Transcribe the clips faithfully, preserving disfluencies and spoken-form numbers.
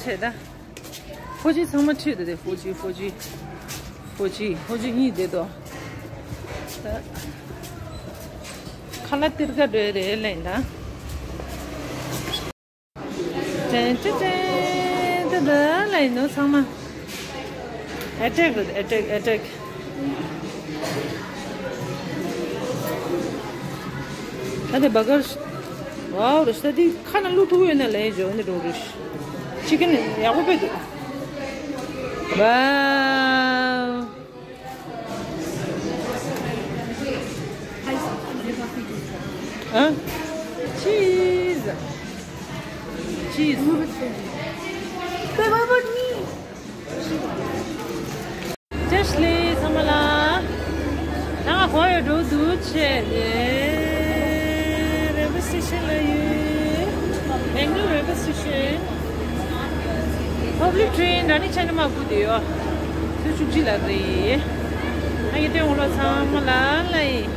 བྱས་ད། ཧོ་ཅི་ཚང་མ་ཁྲིད་དེ་དེ་ཧོ་ཅི་ཧོ་ཅི། ཧོ་ཅི་ཧོ་ཅི་གཉིས་བསྡད་དོ། ད། ཁ་ལག་སྟེར་ག་འགྲོ་ཡ་རེད་ལབ་ཡིན་ད། ཅན་ཅན་ཅན་ད་ད་ལབ་ཡིན་ནོ་ཚང་མ། ཨེ་ཊེག་རེད་ཨེ་ཊེག་ཨེ་ཊེག་ད་དེ་བྷར་གར། ཝའོ་རེ་ཤ་དེ་ཁ་ན་བླུག་ཐུབ་ཡོད་ན་ལས་འཇོག་ནི་འགྲོ་རེ་ཤ། ཅི་ཀན་ཡག་པོ་དཔེ་འདུག་ཝའོ། ཨ། ཆིས། ཆིས། They were with me. བཀྲ་ཤིས་བདེ་ལེགས་ཚང་མ་ལ། ད་ང་གོ་ཡོད་འགྲོ་འདུག་ཆེ་ནས། railway station ལ་ཡོད། Bangalore railway station. Public train ར་ནི་ཆ་ནི་མ་བུ་དེ་ཡོད། ཚོད་བཅུ་གཅིག་ལ་རེད། ང་གི་སྟོན་འོང་ལོ་ཚང་མ་ལ་ལ་ཡིན།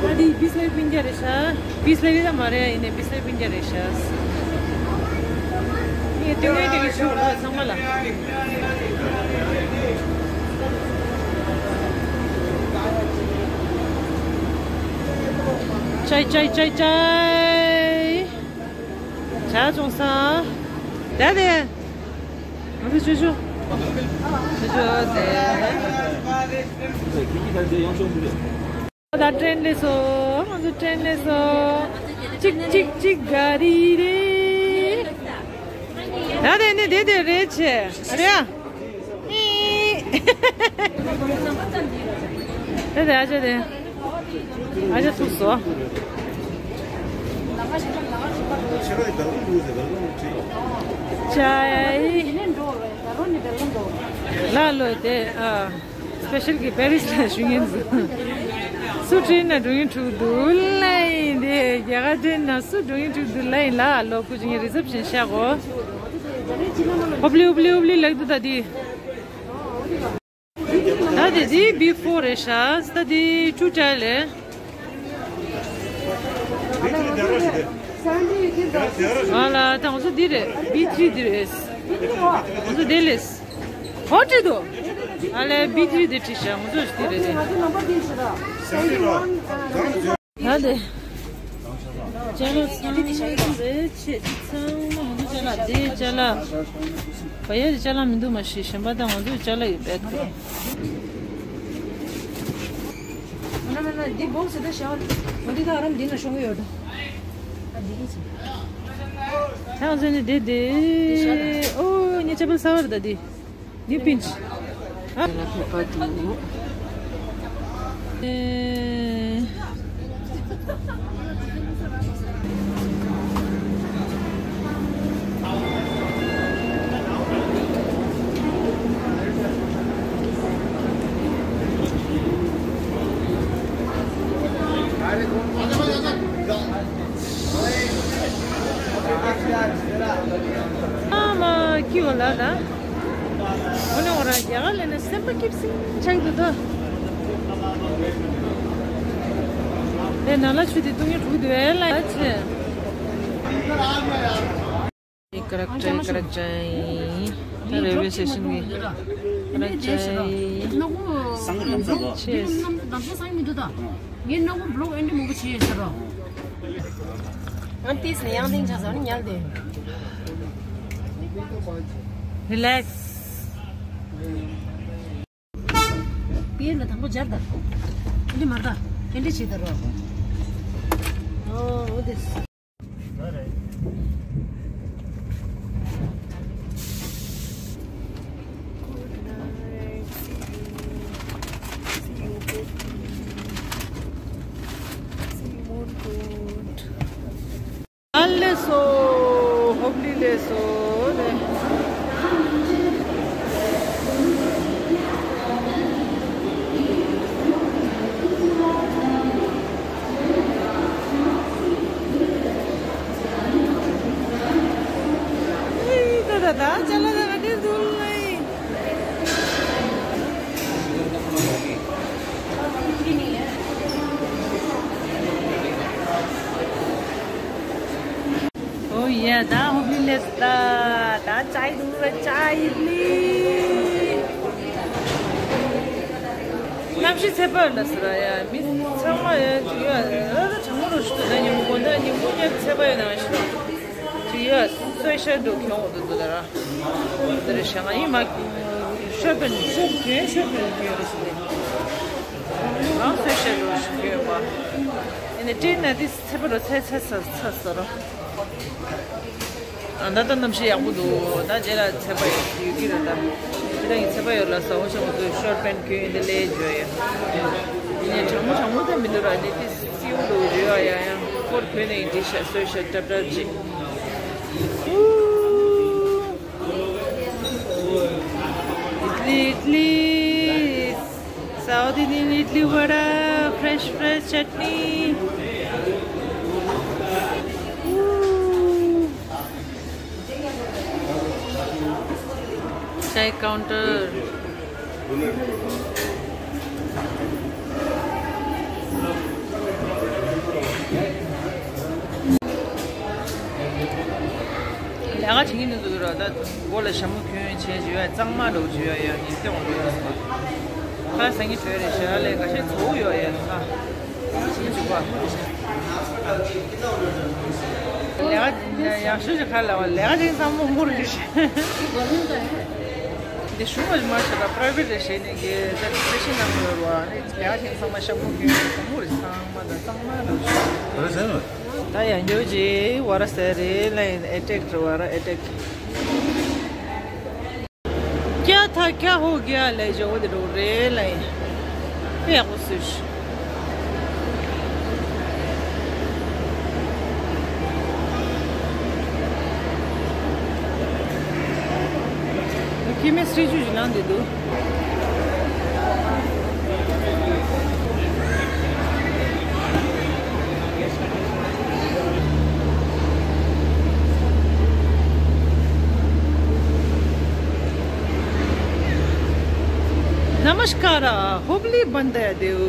ཨ་དེ་བི་སི་ལའི་སྤུན་ཀྱག་རེད་ཤག་བི་སི་ལའི་རེད་ད་མ་རེད་ཡིན་ནའི་བི་སི་ལའི་སྤུན་ཀྱག་རེད་ཤག་ངས་སྟོན་ངའི་སྟོན་གྱི་ཞུ་ལ་ཚང་མ་ལ། ཅའི་ཅའི་ཅའི་ཅའི། ཇ་བཙོང་ས། ད་དེ། ང་ཚོ་ཆོས་ཆོས། ཆོས་ཆོས་དེ། ད་ཀྲེན་ལས་སོ། ང་ཚོ་ཀྲེན་ལས་སོ། ཅིག་ཅིག་ཅིག་ག་རི་རེད། ད་དེ་ནི་དེ་དེ་རེད་ཆེ། རེད་ཨ། དེ་དེ་ཨ་ཅེ་དེ། ཨ་ཅེ་ཐུག་སོ། ཅའི། ལ་ལོ་དེ་ཨ། སྤེ་ཤལ་གྱི་པེ་རི་སི་ལ་ཞུ་མཁན་ཚོ། སུ་ཀྲེན་ན་འགྲོ་མཁན་འཁྲུག་འདུག་ལབ་ཡིན་དེ། རྒྱ་གར་ཀྲེན་ན་སུ་འགྲོ་མཁན་འཁྲུག་འདུག་ལབ་ཡིན་ལ་ལོ་ཁུ་ཅིང་རི་སེབ་ཤན་ཤག་གོ། ཧོབ་ལི་ཧོབ་ལི་ཧོབ་ལི་ལག་ཏུ་ད་དེ། ད་དེ་དེ་བི་ཕོར་རེད་ཤག་ད་དེ་ཊུ་ཊ་ལེ། ང་ལ་ད་ང་ཚོ་འདི་རེད། བི་ཐི་རི་འདི་རེད། ང་ཚོ་འདི་ལས། ཧོ་ཊི་དོ། ཨ་ལས་བི་ཐི་རི་འདི་ཁྲིད་ཤག་ང་ཚོ་འདི་རེད་དེ། ད་དེ། ཅ་ལག་ཚང་མ་རེད་ཆེ། ཅི་ཚང་མ་ང་ཚོ་ཅ་ལག་དེ་ཅ་ལག་བ་ཡ་དེ་ཅ་ལག་མི་འདུག་མ་ཤེས་གཞན་པ་ད་ང་ཚོ་ཅ་ལག་ཡོད་པས་དེ། ང་ན་ང་ན་འདི་བོགས་སི་ད་ཤ་བ་འདི་ད་ཨ་རམ་འདི་ན་ཤོང་གི་ཡོད་ད། ཨ་འདི་གི་ཅི། ད་ང་ཚོ་ནི་དེ་དེ། ཨོ་ངའི་ཅ་པལ་ས་བར་ད་དེ། You pinch. ལ་ཕེབས་པ་འདུག་ཨ་མ་ཀི་འོ་ལ་ད། འོ་ན་འོ་ར་རྒྱ་གར་ལས་ན་སེམས་པ་སྐྱིད་སིང་ཆགས་འདུག་ད། དེ་ནང་ལ་ཆུ་དེ་བཏུང་ཡ་འགྲོ་གི་འདུག་ཨེ་ལ་ཡ་ཆེ། ཀ་རག་ཅའི་ཀ་རག་ཅའི། ད་རེལ་ཝེ་སི་ཊེ་ཤན་གྱི་ཀ་རག་ཅའི། ཆེས། ངས་ནོ་བོ་བློག་ཨེ་འདྲ་མང་པོ་བྱས་ཡོད་ཟེར་རོ། ང་ཏིས་ནས་ཡང་ཏིང་ཆ་ཟ་ནི་ཉལ་དེ། Relax. པིའེ་ལ་དང་པོ་སྦྱར་ད། ཨེ་འདྲ་མ་ད། ཨེ་འདྲ་བྱེད་ད་རོ། ཨོ་འོ་དེ། Good night. See you. See you. See you more good. ཨ་ལེ་སོ། ཧོབ་ལི་ལེ་སོ་ལེ། ཨེ་ད་ད་ད་ཅ་ལག་ད་ག་དེ་འདུག་ལེ། Oh yeah. ཡ་ད་ཧུ་པི་ལེ་ད་ད་ཅའི་དུ་ར་ཅའི་ལི། གནམ་གཤིས་ཚ་པོ་ལ་ཟེར་ཡ། མི་ཚང་མ་ཡ་ཅིག་ཡ་ད་གྲང་མོ་རུ་ཞིག་ཏུ་ད་ཉིན་མོ་ད་ཉིན་མོ་ཉ་ཚ་པོ་ཡ་ན་ཞིག་ཅིག་ཡ་སོས་ཤ་འགྲོ་ཁྱོང་འོ་དུ་དུ་ད་ར་དེ་རེ་ཤ་ང་ཡིན་མ་ཤོད་པན་ཤོད་གྱོན་ཤོད་པན་གྱོན་རེ་ཞིག་ལས་རང་སོས་ཤ་འགྲོ་ཞིག་གྱོན་པ་ཡིན་ན་ཏྲིན་ན་དེ་ཚ་པོ་རུ་ཚ་ཚ་ཚ་ཚ་ཟེར་རོ། ཨ་ད་ལྟ་གནམ་གཤིས་ཡག་པོ་འདུག་ད་རྗེས་ལ་ཚ་པོ་ཡོད་ཡོད་ཀྱི་རེད་ད། ཁྱེད་རང་གི་ཚ་པོ་ཡོད་ལ་ཟ་འོ་ཆ་མོ་ཚོས་ཤོར་པན་གྱོན་ཡིན་ད་ལས་བརྗོད་ཡོད། ཡིན་ནའི་གྲང་མོ་གྲང་མོ་ད་མི་འདུག་ར་ནི་ཏི་སིའུ་ལོ་རེ་བ་ཡ་ཡ་ཀོར་གྱོན་ནས་འདི་ཤ་སོས་ཤ་ཏྲབ་ཏྲབ་ཅིག इडली idli. South Indian idli vada, fresh fresh चटनी। चाय काउंटर। ལས་ཀ་བྱེད་ཀྱི་འདུག་ཟེར་གི་ར། ད་མགོ་ལ་ཞྭ་མོ་གྱོན་བྱས་བྱས་ཡོད། གཙང་མ་འདྲ་བོ་བྱས་ཡོད་ཡ། ཡིན་ཏེ་འོང་འགྲོ་ཡོད་ཟེར་བ། ཁ་སང་ཉིན་བྱས་རེད་ཤག་ལས་ཀ་ཤས་ཚོ་ཡོད་ཡ། ཁ་ཞིམ་ཞིག་པ། ལས་ཀ་ཡག་ཤོས་ཤིག་ཁ་ལ་བ་ལས་ཀ་བྱེད་ཚང་མ་མོ་རེད་ཤག་འདི་ཞུ་བ་མ་ཤེས་པ་པ་རའི་ཝེ་ཊི་རེད་ཞེས་ནས་གི་ད་ཁ་ཤས་ནང་ལ་བ་ནི་ལས་ཀ་བྱེད་ཚང་མ་ཞྭ་མོ་གྱོན་ཚང་མ་རེད། ཚང་མ་དང་ཚང་མ་རེད། ད་ཡང་འགྱོ་ཅི་བ་ར་ཟེར་རེད་ལ་ཡིན་ཨེ་ཊེག་རེད་བ་ར་ཨེ་ཊེག क्या था क्या हो गया ले जो वो दे रे ले पे को सुश केमिस्ट्री जो जिना दे दो नमस्कार हुबली बंदे देव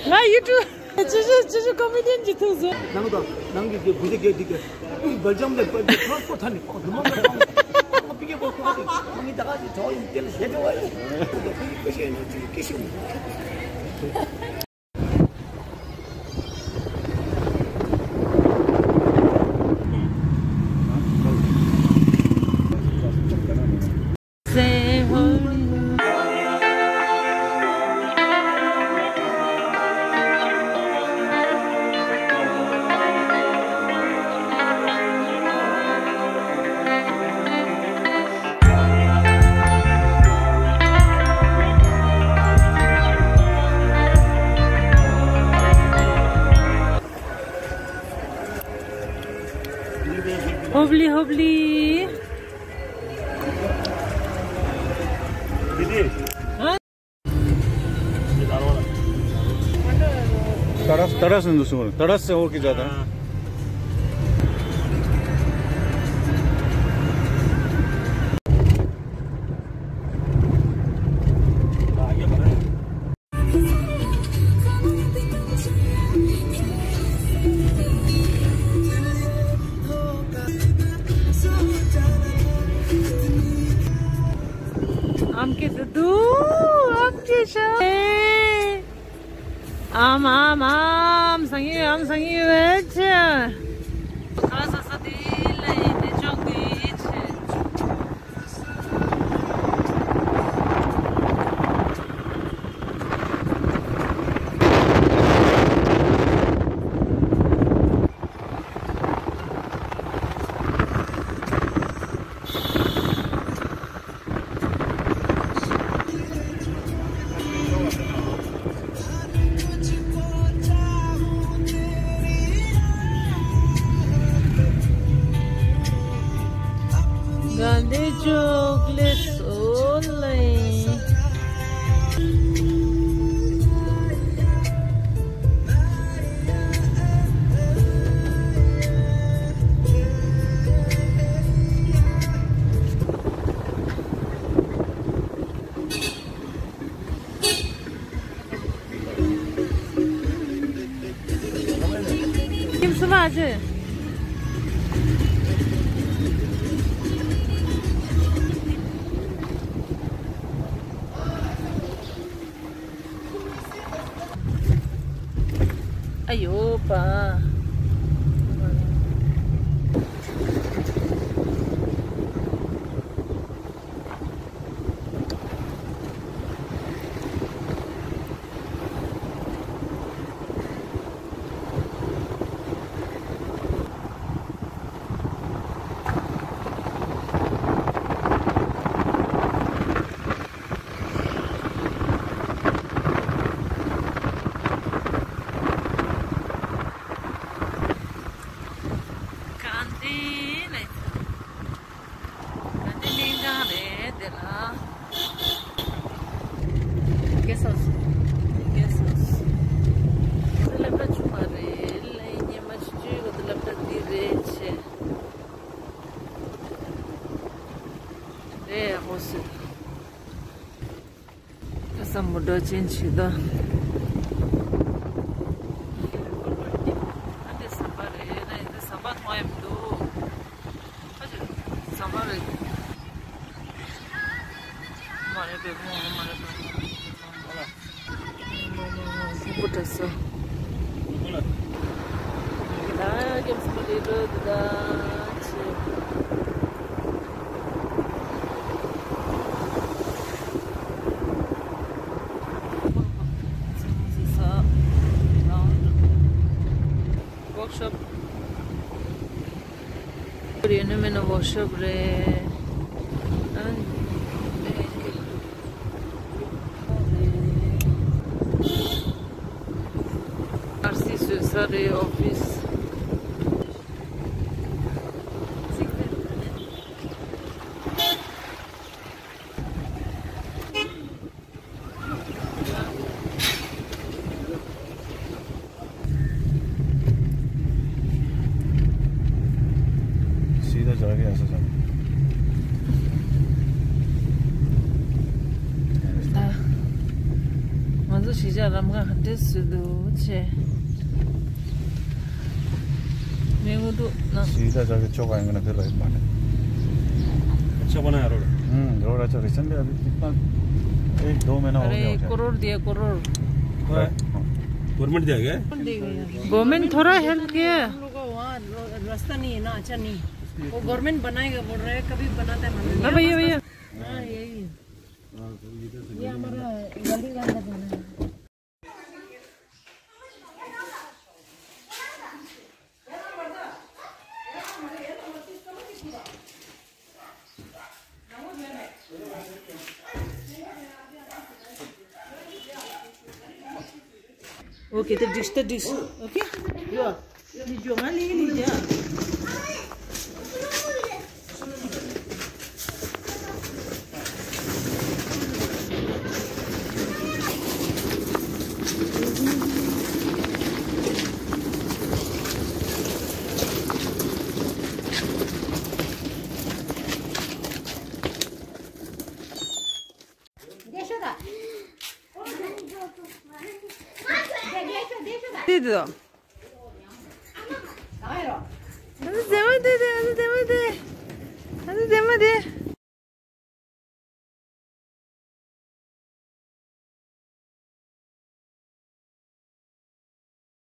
ང་ཡུ་ཊུབ་ཅི་ཞུ་ཅི་ཞུ་ཀོ་མེ་ཌི་ཡན་གྱི་ཐུག་སོང་། ནང་དང་ནང་གི་གི་བུ་ཇ་གེ་དི་གེ་ཨུ་སྦལ་ཇམ་ལས་པ་གི་ཁ་ཁོ་ཐ་ནི་ཁོ་དུ་མ་ཁོ་ཁོ་པི་ཀེ་ཁོ་ཁོ་ཁོ་ཁོ་ངི་ད་ག་ཅི་ཐོ་ཡིན་ཏེ་ལ་ཞེ་ཏེ་བ་ཡོད། ཁོ་དུ་ཁོ་ཁོ་ཤེས་ན་ཅི་ཀི་ཤུ། ཧོབ་ལི་ཧོབ་ལི། ཏ་ར་ཏ་ར་སེ་འདུག་སོང་། ཏ་ར་སེ་ཧོ་ཀི་ཇ་ད། आम के ददू, आम के शा-, आम, आम, आम, संगी, आम, संगी, वेच। खासा सा दिल, ये चौक दी, छे। Chocolate so nice. ཁྱིམ་སུ་མ་ཆེ། ཨ་ཡོ་པ། གང་དེ་ལས། ད་འདི་གླིང་ཁང་རེད་དེ་ལ། གེ་སོ་སི། གེ་སོ་སི། འདི་སློབ་གྲྭ་ཆུང་བ་རེད། ལས་ཉི་མ་ཆུང་ཆུང་གི་འདི་སློབ་གྲྭ་འདི་རེད་ཆེ། རེད་ཧོ་སི། ཁ་སང་མོ་འདྲ་ཅན་ཞིག་དང་། ཨ་འདི་ཟམ་པ་རེད། ཨ་འདི་ཟམ་པ་མཐོང་ཡ་མི་འདུག་ཨ་ཅེ། ཟམ་པ་རེད། མ་རེད་པས་མོ། མ་རེད་པས་མོ། ཕུང་པོ་འདྲ་སོ། ད་ཀེམ་སི་མ་རེད་འགྲོ་འདུག་ད་ཅེ། Workshop. ཡོད་ནི་མིན་ན་workshop རེད། ཨར་སི་བཟོ་ས་རེད། ཨོ་ཕི་སི། सीधा जाके ऐसा जाओ। ང་ཚོ་གཞིས་ཆགས་ལམ་ཁ་ཧ་འདྲེ་སུ་འདུག་ཆེ། मैं वो तो ना सीधा जाके चौक आएंगे ना, फिर राइट मारना। अच्छा बना है रोड। हम्म, रोड अच्छा, रिसेंटली अभी कितना, एक दो महीना हो गया अरे, होगा। करोड़ दिया, करोड़। राइट, हाँ। गवर्नमेंट दिया क्या? गवर्नमेंट थोड़ा हेल्प किया। हम लोग का वहाँ रो-, रास्ता नहीं है ना, अच्छा नहीं। वो गवर्नमेंट बनाएगा बोल रहे हैं, कभी बनाता है मालूम नहीं। हाँ, भैया, भैया। हाँ, यही है। ये हमारा गली का अंदर जाना है। Okay, the dish, the dish. Okay? यो, यो जो मैं ले लीजिए। དེ་དེ། ཨ་ནི་རྫི་མ་དེ་དེ། ཨ་ནི་རྫི་མ་དེ། ཨ་ནི་རྫི་མ་དེ།